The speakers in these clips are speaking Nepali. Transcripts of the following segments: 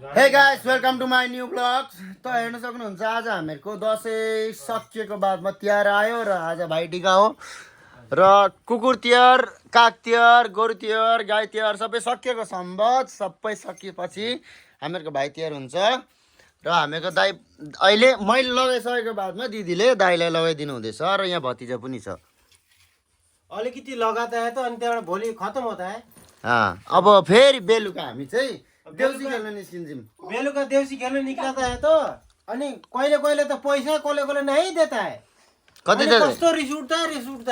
हे guys welcome to my new blogs. त हेर्न सक्नुहुन्छ आज हामीहरूको दसैँ सकिएको बादमा तिहार आयो र आज भाइटिका हो र कुकुर तिहार, काग तिहार, गोरु तिहार, गाई तिहार सबै सकिएको सम्बत सबै सकिएपछि हामीहरूको भाइ तिहार हुन्छ र हामीहरूको दाइ अहिले मैले लगाइसकेको बादमा दिदीले दाइलाई लगाइदिनु हुँदैछ र यहाँ भतिजा पनि छ। अलिकति लगाता है तो अनि त्यहाँबाट भोलि खत्तम होता है। अब फेरि बेलुका हामी चाहिँ देउसी खेल्न निस्किन्छौँ। बेलुका देउसी खेल्न निक्लता है तो अनि कहिले कहिले त पैसा कहिले कहिले नहीं देता है। कति अनि कस्तो रिस उठ्ता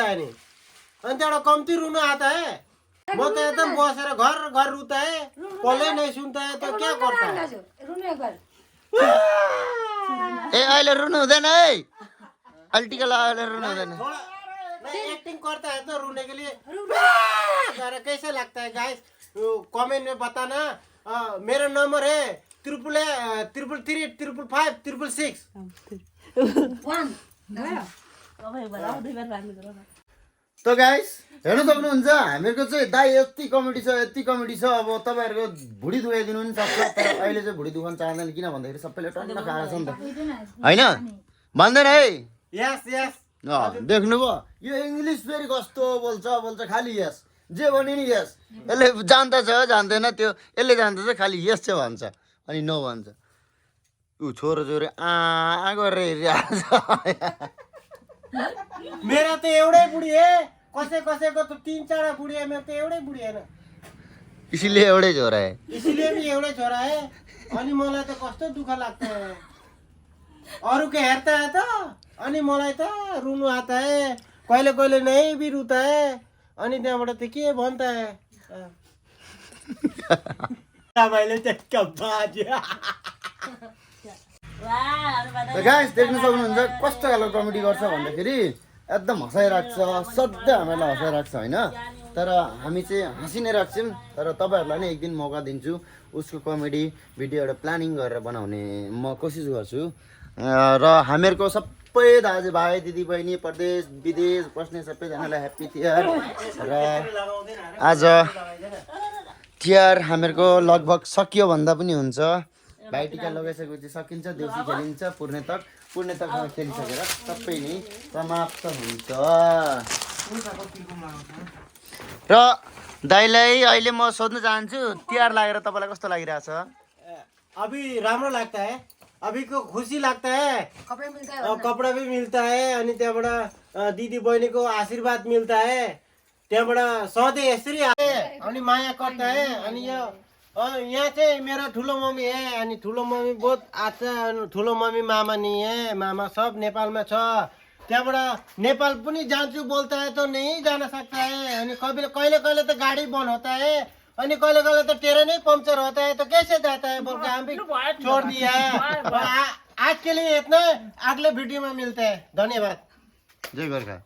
है नि अनि त्यहाँबाट कम्ती रुनु आता है। म त एकदम बसेर घर घर रुता है, कसले नहीं सुनता है तो क्या करता है। ए अहिले रुनु हुँदैन है, अल्टिका लगाएर रुनु हुँदैन। नहीं एक्टिंग करता है तो रोने के लिए कैसे लगता है गाइस, कमेंट में बताना। मेरा नंबर है 333 त गाइस हेर्न सक्नुहुन्छ हामीहरूको चाहिँ दाइ यति कमेडी छ अब तपाईँहरूको भुँडी दुखाइदिनु पनि सक्छ। तर अहिले चाहिँ भुँडी दुखाउन चाहँदैन, किन भन्दाखेरि सबैले टन्न खाएर छ नि त, होइन भन्दैन है। यस यस देख्नुभयो यो इङ्ग्लिस फेरि कस्तो बोल्छ खालि यस, जे भने नि यस। यसले जान्दछ जान्दैन त्यो, यसले जान्दछ खालि यस चाहिँ भन्छ अनि नो भन्छ। ऊ छोरो गरेर हेरिरहेको छ। मेरा तो एउटै बुढी है, कसैको तो 3-4 बुढी है, मेरो तो एउटै बुढी है ना, इसीलिए एउटै छोरा है, इसीलिए भी एउटै छोरा है। अनि मलाई त कस्तो दुःख लाग्छ है, अरू के हेर्ता है तो अनि मलाई त रुनु आता है, कहिले कहिले नहीं भी रुता है। अनि त्यहाँबाट त के भन्छ है तपाईँले त्यसको बाजे। गाइस देख्न सक्नुहुन्छ कस्तो खालको कमेडी गर्छ भन्दाखेरि एकदम हँसाइराख्छ, सधैँ हामीलाई हँसाइराख्छ होइन। तर हामी चाहिँ हाँसी नै राख्छौँ, तर तपाईँहरूलाई नै एक दिन मौका दिन्छु उसको कमेडी भिडियो एउटा प्लानिङ गरेर बनाउने म कोसिस गर्छु। र हामीहरूको सबै दाजुभाइ दिदीबहिनी प्रदेश विदेश बस्ने सबैजनालाई ह्याप्पी तिहार। र आज तिहार हामीहरूको लगभग सकियो भन्दा पनि हुन्छ। भाइटिका लगाइसकेपछि सकिन्छ, देउसी खेलिन्छ, पुर्णे तकसँग खेलिसकेर सबै नै समाप्त हुन्छ। र दाइलाई अहिले म सोध्न चाहन्छु तिहार लागेर तपाईँलाई कस्तो लागिरहेछ? अभी राम्रो लाग्ता है, अभी को खुसी लगता है, कपड़ा भी मिलता है, अनि त्यहाँबाट दिदी बहिनी को आशीर्वाद मिलता है, त्यहाँबाट सधैँ यसरी आए अनि माया करता है। अनि यो यहाँ चाहिँ मेरो ठुलो मम्मी है, अनि ठुलो मम्मी बहुत अच्छा, ठुलो मम्मी मामा नहीं है, मामा सब नेपालमा छ। त्यहाँबाट नेपाल पनि जान्छु बोलता है तो नहीं जान सकता है। अनि कहिले कहिले तो गाड़ी बंद होता है, अनि कहिले कहिले तो ट्रेन ही पंक्चर होता है, तो कैसे जाता है बोल के हम भी छोड़ दिया है। आज के लिए इतना, अगले वीडियो में मिलते हैं, धन्यवाद। जय गोर्खा।